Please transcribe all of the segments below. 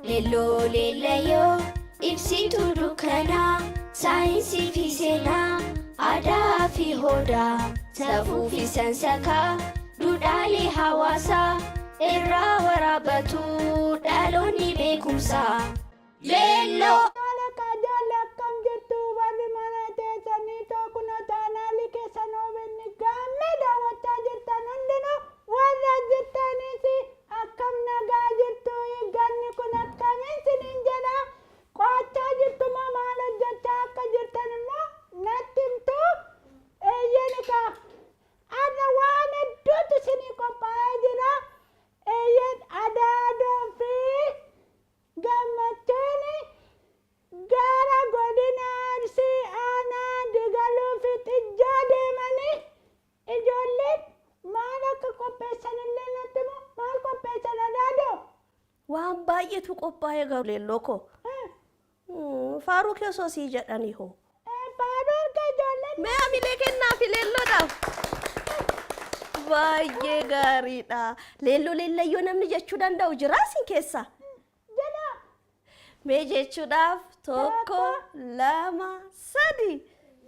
Leelloo leellayyoo ibsituu dukkanaa, saayinsii fi seenaa, aadaa fi hodaa, safuu fi sansakaa, duudhaalee hawaasaa irraa waraabbatu dhaloonni beekumsaa. Leelloo! Tole kajolle, akkam jirtu? Warri mana teessanii too kunoo chaanaalii keessan OBN Gaammee daawwachaa jirtan hundinuu, warra jirtanis akkam nagaa jirtu? Ganni kun akkamiin siniin jedha? Qo'achaa jirtumoo maal hojjechaa akka jirtan immoo natti himtu. Eeyyeni kaa, har'a waan hedduutu isinii qophaa'ee jira. Eeyyen, Adaadoo fi Gammachuun gara godina Arsii aanaa Digaluu fi Xijjaa deemanii ijoolleen maal akka qopheessan illee natti himu. Maal qopheessan, Adaadoo? Waan baay'eetu qophaa'ee garuu, Leelloo koo. Faaruu keessoo sii jedhanii hoo. Faaruu erga ijoolleen. Mee amilee kennaafi Leelloodhaaf. Baay'ee gaariidha. Leelloo leellayyoo namni jechuu danda'u jiraa isin keessaa? Jedha. Mee jechuudhaaf, tokko, lama, sadi.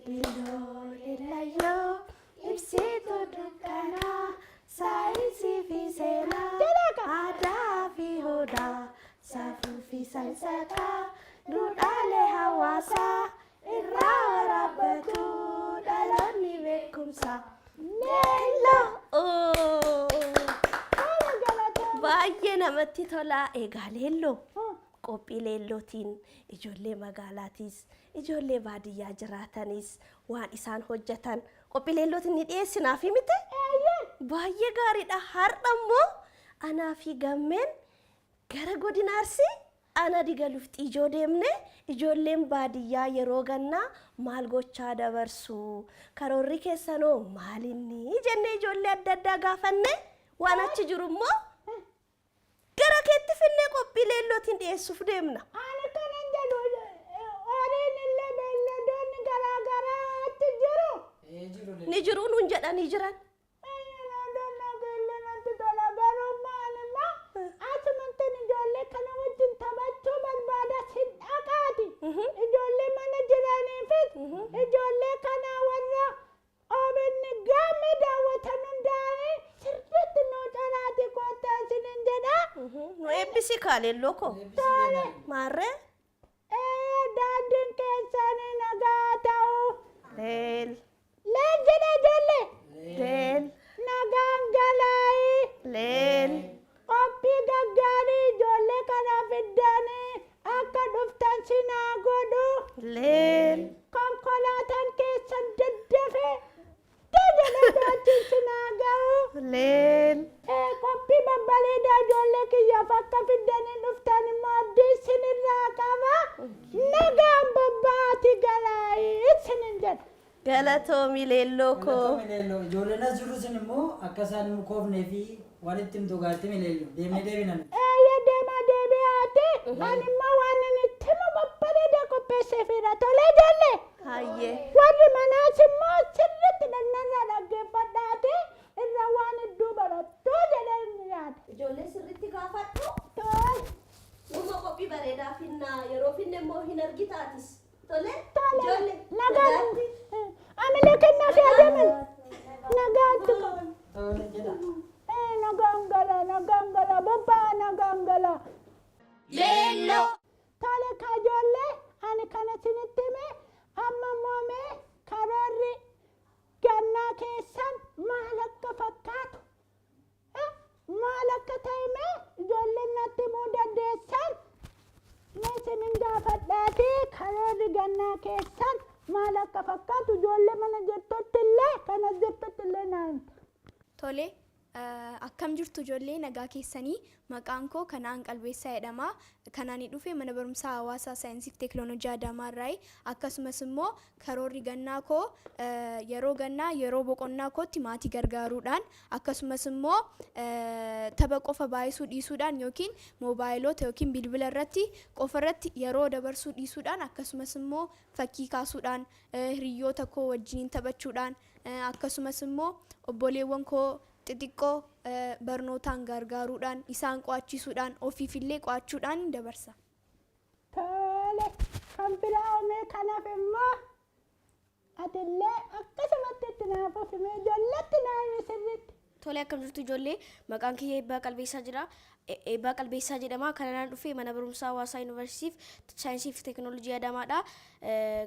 Leelloo leellayyoo ibsituu dukkanaa, saayinsii fi seenaa, aadaa fi hodaa, safuu fi sansakaa, duudhaalee hawaasaa irraa waraabbatu dhaloonni beekumsaa. Leelloo! Baay'ee namatti tola. Egaa Leelloo, qophii Leellootiin ijoollee magaalaatiis ijoollee baadiyyaa jiraatanis waan isaan hojjetan qophii Leellootiin ni dhiyeessinaafi miti? Baay'ee gaariidha. Har'a immoo anaa fi Gammeen gara godina Arsii aanaa Digaluuf Xiijoo deemne ijoolleen baadiyyaa yeroo gannaa maal gochaa dabarsu, karoorri keessanoo maalinni jennee ijoollee adda addaa gaafanne, waan achi jiru immoo gara keetti finnee qophii Leellootiin dhiyeessuuf deemna. Ani kanan jedhu, horiin illee beelladoonni garaa garaatti jiru. Ni jiru nuun jedhanii jiran. Beelladoonni natti tola, garuu maal immoo asumattan ijoollee kana wajjin taphachuu barbaada, sin dhaqaati. Ijoollee mana jiraniifis ijoollee kana warra OBN Gaammee daawwatan hundaanii sirriitti nuu calaati koottaa isiniin jedha. Nu eebbisi kaa, Leelloo koo. Tole. Maarree? Ee, daandiin keessanii nagaa ta'u. Leel. Leel jedha ijoollee. Leel. Nagaan galaayi. Leel. Qophii gaggaarii ijoollee kana fiddanii akka dhuftan sinaa godhu. Leel. Konkolaataan keessan daddafee jedhee achiin sinaa ga'u. Leel. Qophii babbareedaa ijoollee kiyyaaf akka fiddanii dhuftan immoo abdii isinirraa qaba. Nagaan bobba'aati galaayi isinin jedha. Galatoomi, Leelloo koo. Galatoomi, Leelloo. Ijoolleen as jirru sun immoo akka isaan hin mukoofnee fi waan itti himtu gaatti mi, Leelloo? Deemnee deebina nuti. Eeyyee, deemaa deebi'aati. Ani immoo waan inni itti himu babbareedaa qopheesseefiidha. Tolee ijoollee. Hayyee. Warri manaas immoo sirriitti dhannarraa dhaggeeffadhaati irra waan hedduu barattu jedhee inni yaada. Ijoollee sirriitti gaafadhu. Tole. Numa qophii bareedaa finnaa, yeroo finne immoo hin argitaatis. Tole. Tole. Ijoollee. Nagaan. Nagaatti. Amilee kennaa fi adeeman. Nagaatti. Tole jedha. Nagaan gala, nagaan gala, bobba'aa, nagaan gala. Leelloo! Tole kajoollee, ani kana isinitti hime, amma immoo mee karoorri gannaa keessan maal akka fakkaatu, maal akka ta'e mee ijoolleen natti himuu dandeessan? Mee isinin gaafadhaati, karoorri gannaa keessan maal akka fakkaatu ijoollee mana jirtutti illee kana jirtutti illee naa himta. Tole, akkam jirtu ijoollee? Nagaa keessanii? Maqaan koo Kanaan Qalbeessaa jedhama. Kan ani dhufe mana barumsaa hawaasaa saayinsii fi teekinooloojii Adaamaa irraayi. Akkasumas immoo karoorri gannaa koo yeroo gannaa yeroo boqonnaa kootti maatii gargaaruudhaan, akkasumas immoo tapha qofa baay'isuu dhiisuudhaan yookiin moobaayilota yookiin bilbila irratti qofa irratti yeroo dabarsuu dhiisuudhaan, akkasumas immoo fakkii kaasuudhaan, hiriyoota koo wajjiniin taphachuudhaan, akkasumas immoo obboleewwan koo xixiqqoo barnootaan gargaaruudhaan, isaan qo'achiisuudhaan, ofiifillee qo'achuudhaan dabarsa. Tole, kan biraa mee kanaaf immoo atillee akkasumatti itti naaf ofimee ijoolletti naa himi sirriitti. Tole, akkam jirtu ijoollee? Maqaan kiyya Eebbaa Qalbeessaa jira. Eebbaa Qalbeessaa jedhama. Kanaan dhufee mana barumsaa Hawaasaa Yuunivarsiitiif Saayinsii fi Teekinooloojii Adaamaadha.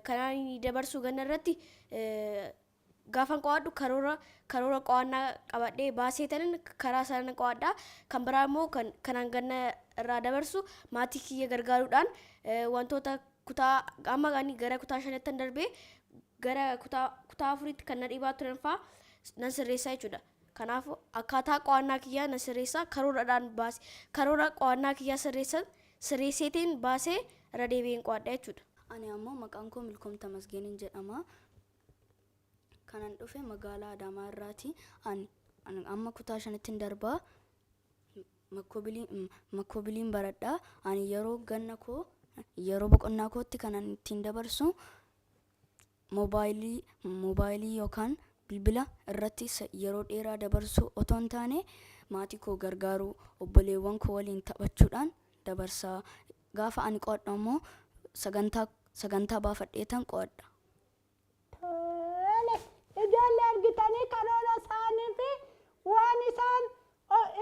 Kanaan inni dabarsu ganna irratti gaafan qo'adhu karoora qo'annaa qabadhee baasee tanan karaa sana qo'adha. Kan biraa immoo kan kanaan ganna irraa dabarsu maatii kiyya gargaaruudhaan, wantoota kutaa amma ani gara kutaa shanattan darbee gara kutaa afuritti kan na dhibaa turan fa'aa nan sirreessaa jechuudha. Kanaafuu akkaataa qo'annaa kiyyaa nan sirreessaa, karooradhaan baase, karoora qo'annaa kiyyaa sirreessan sirreesseetiin baasee irra deebi'een qo'adha jechuudha. Ani ammoo maqaan koo Milkoom Tamasgeenin jedhama. Kanan dhufe magaalaa Adaamaa irraati. Ani amma kutaa shanittin darbaa. Makkoobiliin baradha. Ani yeroo ganna koo, yeroo boqonnaa kootti kanan ittiin dabarsu moobaayilii yookaan bilbila irratti yeroo dheeraa dabarsuu otoo hin taane, maatii koo gargaaruu, obboleewwan koo waliin taphachuudhaan dabarsa. Gaafa ani qo'adhu ammoo sagantaa baafadheetan qo'adha. Tole, ijoollee, argitanii karoora isaanii fi waan isaan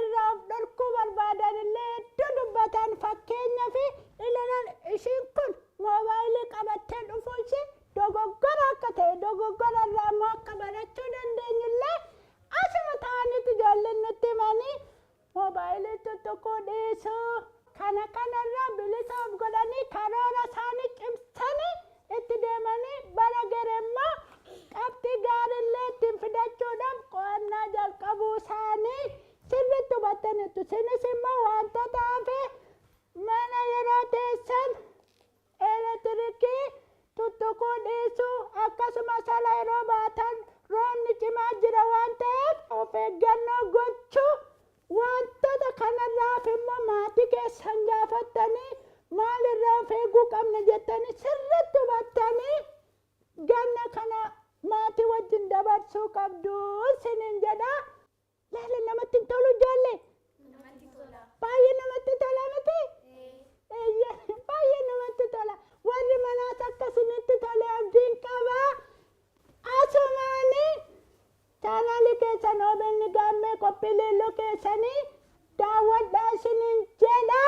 irraa of dhorkuu barbaadan illee hedduu dubbatan. Fakkeenya fi ilalan ishiin kun moobaayilii qabattee dhufuu ishee dogoggora akka ta'e, dogoggora irraa immoo akka barachuu dandeenyu illee asuma ta'anitti ijoolleen nutti himanii, moobaayilii tuttuquu dhiisuu, kana kanarraa bilisa of godhanii karoora isaanii cimsanii itti deemanii bara geremmoo qabxii gaariillee ittiin fidachuudhaaf qo'annaa jalqabuu isaanii sirriitti hubattaniittu. Isinis immoo wantoota hafe mana yeroo teessan elektiriikii tuttuquu dhiisuu, akkasumas ala yeroo baatan roobni cimaa jira waan ta'eef of eeggannoo gochuu, wantoota kanarraaf immoo maatii keessan gaafattanii maalirraa of eeguu qabna jettanii sirriitti hubattanii ganna kana maatii wajjin dabarsuu qabdu isiniin jedha. Laala, namatti hin tolu ijoollee? Baay'ee namatti tola miti? Eeyyee, baay'ee namatti tola. Warri manaas akkasinitti tole abdiin qaba. Asumaanii chaanaalii keessan OBN Gaammee qophii leelloo keessanii daawwadhaa isiniin jedha.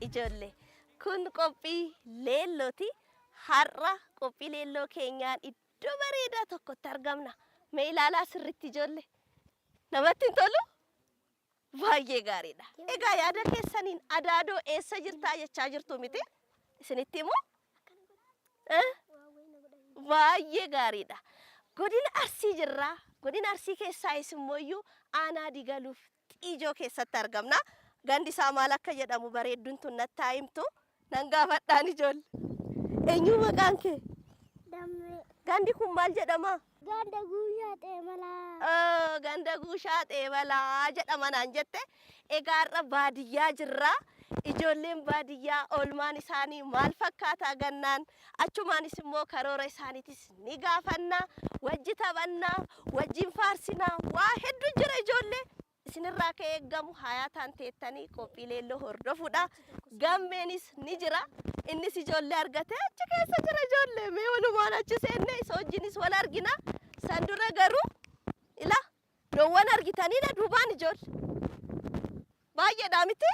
Ijoollee, kun qophii leellooti. Har'a qophii leelloo keenyaan iddoo bareedaa tokkotti argamna. Mee ilaalaa sirriitti ijoollee. Namatti hin tolu? Baay'ee gaariidha. Egaa yaada keessaniin adaadoo eessa jirtaa jechaa jirtu miti? Isinitti himu? Eh? Baay'ee gaariidha. Godina Arsii jirra. Godina Arsii keessaayis immoo aanaa Digaluuf Xiijoo keessatti argamna. Gandi isaa maal akka jedhamu bareedduun tun natti haa himtu. Nan gaafadhaan ijoollee. Eenyu maqaan kee? Dammee. Gandi kun maal jedhama? Ganda Guushaa Xeemalaa. Oh, ganda Guushaa Xeebalaa jedhama naan jette. Egaa har'a baadiyyaa jirra. Ijoolleen baadiyyaa oolmaan isaanii maal fakkaataa gannaan, achumaanis immoo karoora isaaniitis ni gaafanna, wajji taphanna, wajjin faarsina, waa hedduu jira ijoollee. Isinirraa ka'ee eeggamu hayaataan teettanii qophii leelloo hordofuudha. Gammeenis ni jira. Innis ijoollee argatee achi keessa jira ijoollee. Mee walumaan achi seenne isa wajjinis wal argina. San dura garuu ila dowwal Loowwan argitanii na duubaan ijoolle. Baay'eedha miti?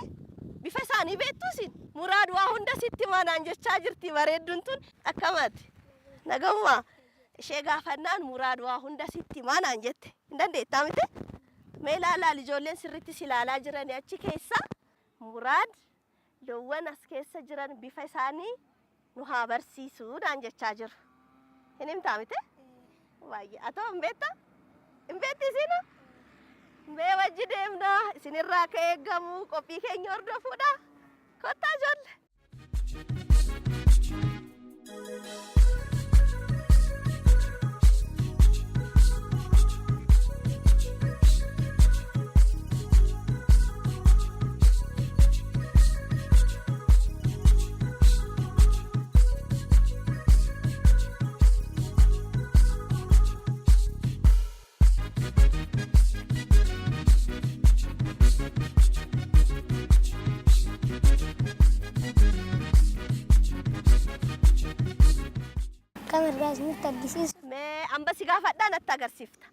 Bifa isaanii beektu isin? Muraad waa hunda sitti manaan jechaa jirti bareedduun tun akkamaati. Nagummaa ishee gaafannaan Muraad waa hunda sitti manaan jette. Hin dandeettaa miti? Mee ilaalaal ijoolleen sirriitti si ilaalaa jiranii achi keessa Muraad loowwan as keessa jiran bifa isaanii nu haa barsiisuu naan jechaa jiru. Hin himtaa miti? Baay'ee. Atoo hin beektaa? Hin beekti isiinu? Mee wajji deemnaa isinirraa akka eegamu qophii keenya hordofuudha. Kottaa ijoollee. Akka mirgaa isinitti argisiisu. Mee amba si gaafadhaa natti agarsiifta.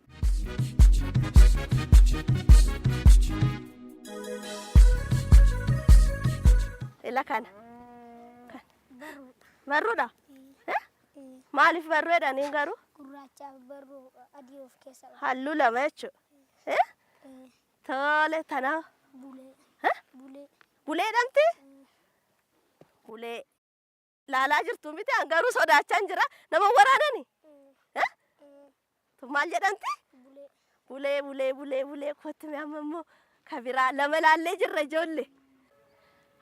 Ila kana. Barruudha. Eh? Maaliif barruu jedhaniin garuu? Gurraachaaf barruu adii of keessa qaba. Halluu lama jechuudha. Eh? Tole tana. Bulee. Eh? Bulee. Bulee dhamti? Bulee. Laalaa jirtu miti an garuu sodaachaan jira. Nama waraanani? Eh? Tun maal jedhamti? Bulee. Bulee bulee bulee bulee kottu mee amma immoo ka biraa lama laallee jirra ijoolle.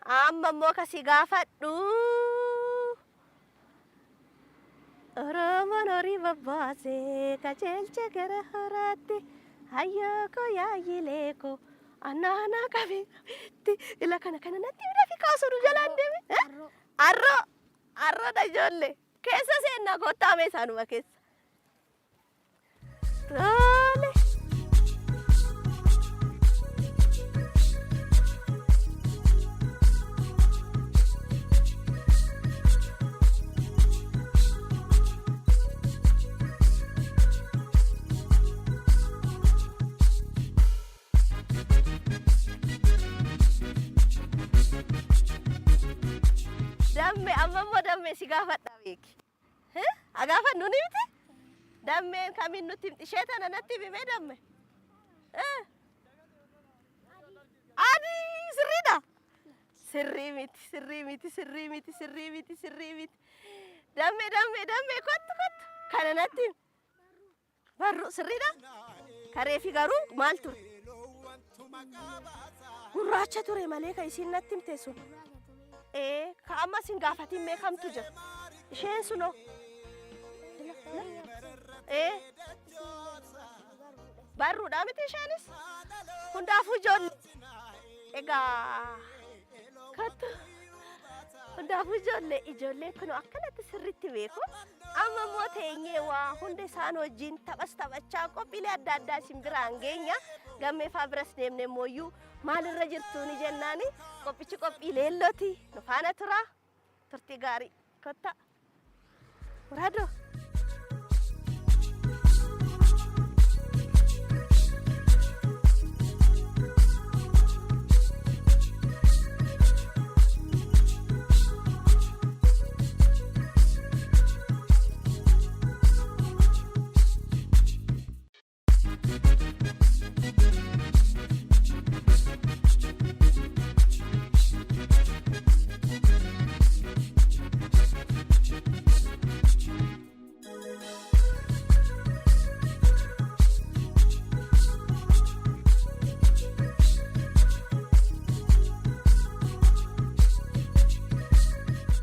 Amma immoo ka si gaafadhu. Oromoon horii bobbaasee qajeelche gara horaatti hayyoo koo yaayyilee koo annaanaa qabee qabeetti ila kana kana natti bira fi kaasuu nu jalaan deeme. Arroo. Arroo arroodha ijoolle keessa seennaa kottaa mee isaanuma keessa. Tole. Damme amma immoo damme si gaafadha beeki. Agaafannu ni miti? Dammeen kamiin nutti himti? Ishee tana natti himi mee damme. Adii sirriidha? Sirrii miti, sirrii miti, sirrii miti, sirrii miti, sirrii miti. Damme, damme, damme kottu kottu. Kana natti himi. Barruu sirriidha? Kareefi garuu maal ture? Gurraacha ture malee kan isiin natti himte sun. Ee, ka amma isin gaafatin mee kamtu jira? Isheen sunoo. Ee, barruudha miti isheenis? Hundaafuu ijoollee. Egaa kottu. Hundaafuu ijoollee ijoolleen kun akkanatti sirriitti beeku. Amma immoo teenyee waa hunda isaan wajjin taphas taphachaa qophiilee adda addaa isin biraan geenya. Gammeefaa biras deemnee mooyyuu maalirra jirtu ni jennaani. Qophichi qophii leellooti. Nu faana tura. Turtii gaarii. Kottaa. Muraadoo.